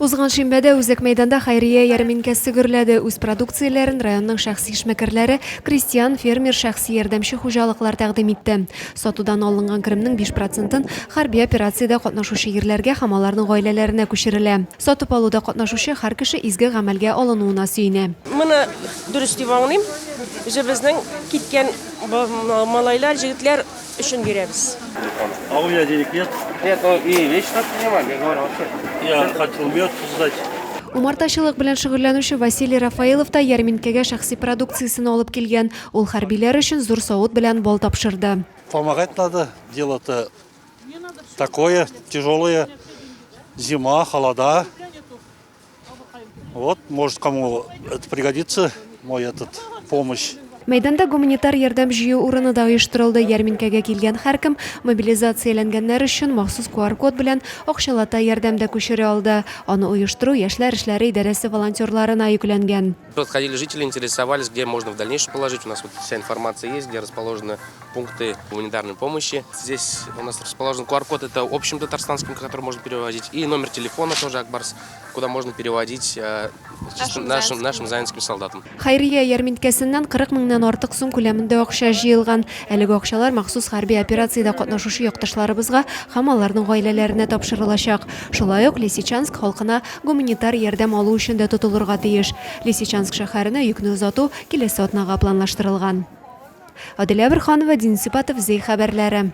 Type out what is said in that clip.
Узган шимбәдә Үзәк мәйданда хәйрия ярминкәсе гөрләде. Үз продукцияләрен районның шәхси эшмәкәрләре, крестьян, фермер, шәхси ярдәмче хуҗалыклар тәкъдим итте. Сатудан алынган керемнең 5 процентын хәрби операциядә катнашучы ирләргә һәм аларның гаиләләренә күчерелә. Сатып алуда катнашучы һәр кеше изге гамәлгә алынуына сөенә. Моны дөрес дип аңлыйм. Үзебезнең киткән малайлар, җегетләр өчен бирәбез. А у меня денег нет. Нет, ну и вечно принимали, я говорю, вообще. Я хотел мед сдать. Умартачылык белән шөгыльләнүче Василий Рафаилов та ярминкәгә шәхси продукциясен алып килгән. Ул хәрбиләр өчен зур савыт белән бал тапшырды. Помогать надо, дело-то такое тяжелое. Зима, холода. Вот, может, кому это пригодится, мой этот помощь. Мәйданда гуманитар ярдәм җыю урыны да оештырылды. Ярминкәгә килгән һәркем мобилизацияләнгәннәр өчен махсус QR-код белән акчалата ярдәм дә күчерә алды. Аны оештыру Яшьләр эшләре идарәсе волонтерларына йөкләнгән. Подходили жители, интересовались, где можно в дальнейшем положить. У нас вот вся информация есть, где расположены пункты гуманитарной помощи. Здесь у нас расположен QR-код, это общим татарстанским, который можно переводить, и номер телефона тоже Акбарс, куда можно переводить нашим, нашим, нашим заинским солдатам. Хәйрия ярминкәсеннән 40 меңнән артык сум күләмендә акча җыелган. Әлеге акчалар махсус хәрби операциядә катнашучы якташларыбызга һәм аларның гаиләләренә тапшырылачак. Шулай ук Лисичанск халкына гуманитар ярдәм алу өчен дә тотылырга тиеш. Лисичанск шәһәренә йөкне озату киләсе атнага планлаштырылган. Аделя Борһанова, Денис Ипатов, Зәй хәбәрләре.